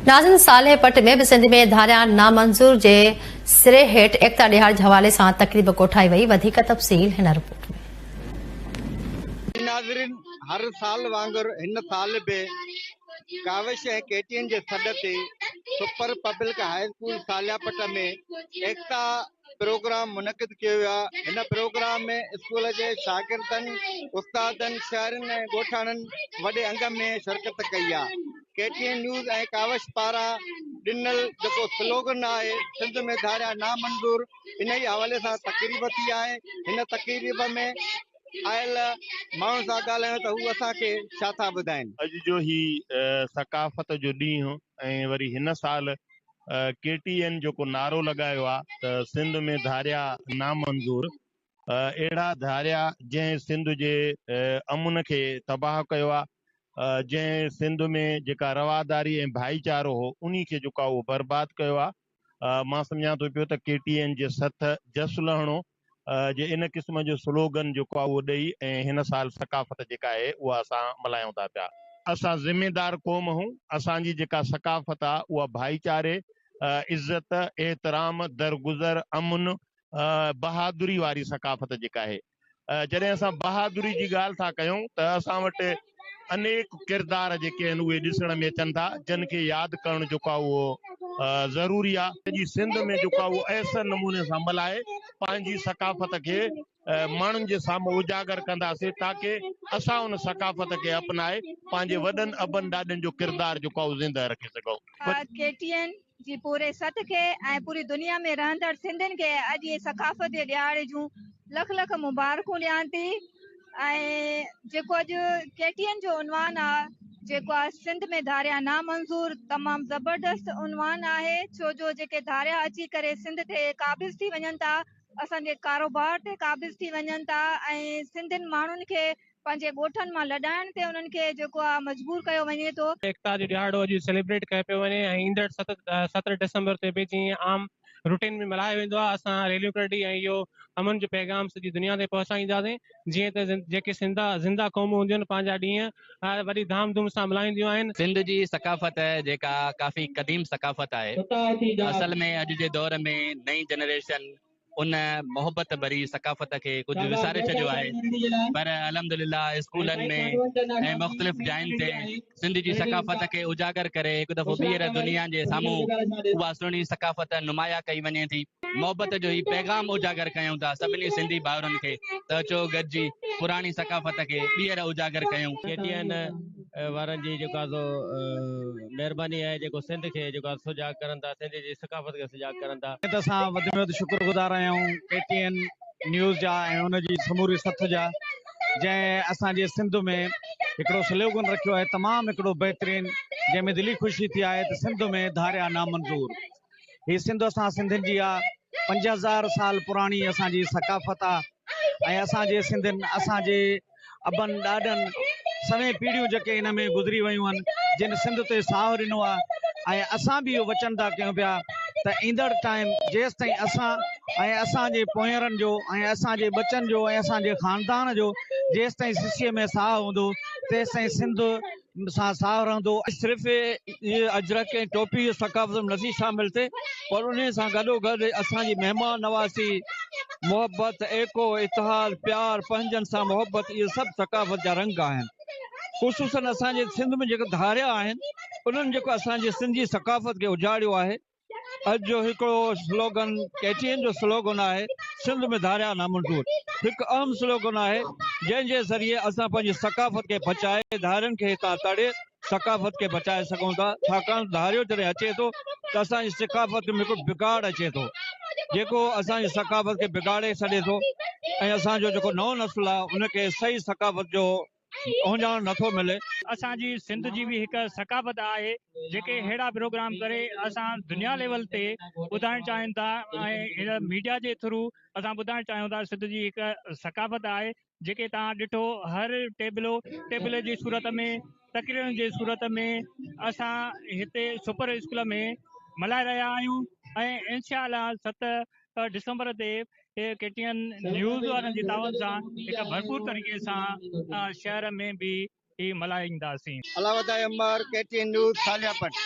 ناظم صالح پٽ ۾ به سنڌ ۾ ڌاريان نامنظور جي سري هيٺ ايڪتا ڏهاڙي جي حوالي سان تقريب ڪوٺائي وئي، وڌيڪ تفصيل هن رپورٽ ۾. ناظرين هر سال وانگر هن سال به ڪاوش ۽ ڪي ٽي اين جي سڏ تي super public high school Saleh Pat ۾ Ekta programme منعقد ڪيو ويو آهي هن پروگرام ۾ اسڪول جي شاگردن، استادن، شهرين ۽ ڳوٺاڻن وڏي انگ ۾ شرڪت ڪئي آهي ڪي ٽي اين نيوز ۽ ڪاوش پاران ڏنل جيڪو سلوگن آهي سنڌ ۾ ڌاريا نامنظور انهي حوالي سان تقريب ٿي آهي هن تقريب ۾ آيل ماڻهن سان ڳالهايون ته هو اسان کي ڇا ٿا ٻڌائين. اڄ جو هي ثقافت جو ڏينهن ۽ وري هن سال ڪي ٽي اين جيڪو نعرو لڳايو آ ته سنڌ ۾ ڌاريا نامنظور، اهڙا ڌاريا جنهن سنڌ جي امن کي تباهه ڪيو آ، جنهن سنڌ ۾ جيڪا رواداري ۽ ڀائيچارو هو انهي کي جيڪو آ اهو برباد ڪيو آ، مان سمجهان ٿو پيو ته ڪي ٽي اين جي سٿ جس لهڻو جي ان قسم جو سلوگن جيڪو آهي اهو ڏئي ۽ هن سال ثقافت جيڪا آهي اها اسان ملهايون ٿا پيا. اسان ذميدار قوم هون، اسان جي جيڪا ثقافت آهي اها ڀائيچاري، عزت، احترام، درگذر، امن، بهادري واري ثقافت جيڪا آهي جڏهن اسان بهادري جي ڳالهه ٿا ڪيون ته اسان وٽ انيڪ ڪردار جيڪي آهن اهي ڏسڻ ۾ اچن ٿا جن کي ياد ڪرڻ جيڪو آهي اهو ضروري آهي. سڄي سنڌ ۾ جيڪو آهي اهو احسن نموني سان ملهائي پنهنجي ثقافت کي ماڻهن جي سامهون اجاگر ڪنداسين تاڪه اسان ان ثقافت کي اپنائي پنهنجي وڏن ابن ڏاڏن جو ڪردار جيڪو آهي اهو زندهه رکي سگهون. ڪي ٽي اين جي پوري سٿ کي ۽ پوري دنيا ۾ رهندڙ سنڌين کي اڄ جي ثقافت جي ڏهاڙي جون لک لک مبارڪون ڏيان ٿي ۽ جيڪو اڄ ڪي ٽي اين جو عنوان آ جيڪو آ سنڌ ۾ ڌاريا نامنظور تمام زبردست عنوان آهي ڇو جو جيڪي ڌاريا اچي ڪري سنڌ تي قابض ٿي وڃن ٿا اسان جي ڪاروبار تي قابض ٿي وڃن ٿا ۽ سنڌين ماڻهن کي پنهنجي ڳوٺن مان لڏائڻ تي انهن کي جيڪو آ مجبور ڪيو وڃي ٿو. ايڪتا جو ڏهاڙو اڄ سيليبريٽ ڪيو پيو وڃي ۽ ايندڙ 17 ڊسمبر تي به جيئن عام روٽين ۾ ملهايو ويندو آهي اسان ريليون ڪڍي ۽ اهو امن جو پيغام سڄي دنيا تائين پهچائينداسين جيئن ته جيڪي سندا زنده قومون هونديون آهن پنهنجا ڏينهن وڏي ڌام ڌوم سان ملهائينديون آهن. سنڌ جي ثقافت جيڪا ڪافي قديم ثقافت آهي اصل ۾ اڄ جي دور ۾ نئين جنريشن ان محبت ڀري ثقافت کي ڪجهه وساري ڇڏيو آهي پر الحمدلله اسڪولن ۾ ۽ مختلف جاين تي سنڌ جي ثقافت کي اجاگر ڪري هڪ دفعو ٻيهر دنيا جي سامهون اها سهڻي ثقافت نمايان ڪئي وڃي ٿي. محبت جو هي پيغام اجاگر ڪيون ٿا سڀني سنڌي ڀائرن کي ته اچو گڏجي پراڻي ثقافت کي ٻيهر اجاگر ڪيون. ڪي ٽي اين وارن جي جيڪو آهي سو مهرباني آهي جيڪو سنڌ کي جيڪو آهي سجاڳ ڪرن ٿا سنڌ جي ثقافت کي سجاڳ ڪرن ٿا. ته اسان وڌ ۾ وڌ شڪر گذار آهيون ڪي ٽي اين نيوز جا ۽ ان جي سموري سٿ جا جنهن اسان جي سنڌ ۾ هڪڙو سلوگن رکيو آهي تمام هڪڙو بهترين جنهن ۾ دلي خوشي ٿي آهي ته سنڌ ۾ ڌاريا نامنظور هي سنڌ اسان سنڌين جي آ 5000 سال پراڻي اسان جي ثقافت آ ۽ اسان جي سنڌين اسان جي ابن ڏاڏن سوين پيڙهيون جيڪي ان ۾ گذري ويون آهن جن سنڌ تي ساهه ڏنو آ ۽ اسان به اهو وچن ٿا ڪيون پيا ته ايندڙ ٽائيم جيستائين اسان ۽ اسان جي پوئينرن جو ۽ اسان جي ٻچن جو ۽ اسان جي خاندان جو جيستائين سسيء ۾ ساهه هوندو تيستائين سنڌ سان ساهه رهندو. صرف اهي اجرڪ ۽ ٽوپي جي ثقافت ۾ نٿي شامل ٿئي پر انهي سان گڏوگڏ اسان جي مهمان نوازي، محبت، ايڪو، اتحاد، پيار، پنهنجن سان محبت اهي سڀ ثقافت جا رنگ آهن. خصوصن اسان جي سنڌ ۾ جيڪي ڌاريا آهن انهن جيڪو اسان جي سنڌ جي ثقافت کي اجاڙيو آهي. اڄ جو هڪڙو سلوگن ڪي ٽي اين جو سلوگن آهي سنڌ ۾ ڌاريا نامنظور هڪ اهم سلوگن آهي جنهن جي ذريعي اسان پنهنجي ثقافت کي بچائي ڌارين کي هتان تڙي ثقافت کي بچائي سگهون ٿا ڇاڪاڻ ڌاريو جڏهن اچي ٿو ته اسان جي ثقافت ۾ هڪ بگاڙ اچي ٿو جيڪو اسان جي ثقافت کي بگاڙي ڇڏي ٿو ۽ اسان جو جيڪو نئون نسل آهي ان کي صحيح ثقافت جو اهڃاڻ نٿو ملي. اسان جي سنڌ جي به هڪ ثقافت آهي جيڪي ههڙا پروگرام ڪري اسان دنيا ليول تي ٻڌائڻ چاهين ٿا ۽ هن ميڊيا جي ٿرو اسان ٻڌائڻ چاهيون ٿا سنڌ جي هڪ ثقافت آهي جيڪي توهان ڏٺو هر ٽيبلو ٽيبلي جي صورت ۾ تقريرن جي صورت ۾ اسان هتي سپر اسڪول ۾ ملهائي رهيا آهيون ۽ انشاء الله 7 ڊسمبر تي ڪي ٽي اين نيوز وارن جي تعاون سان هڪ ڀرپور طريقي سان شهر ۾ به هي ملهائينداسين. Allah Wadhai Amar, K T N news, Saliapat.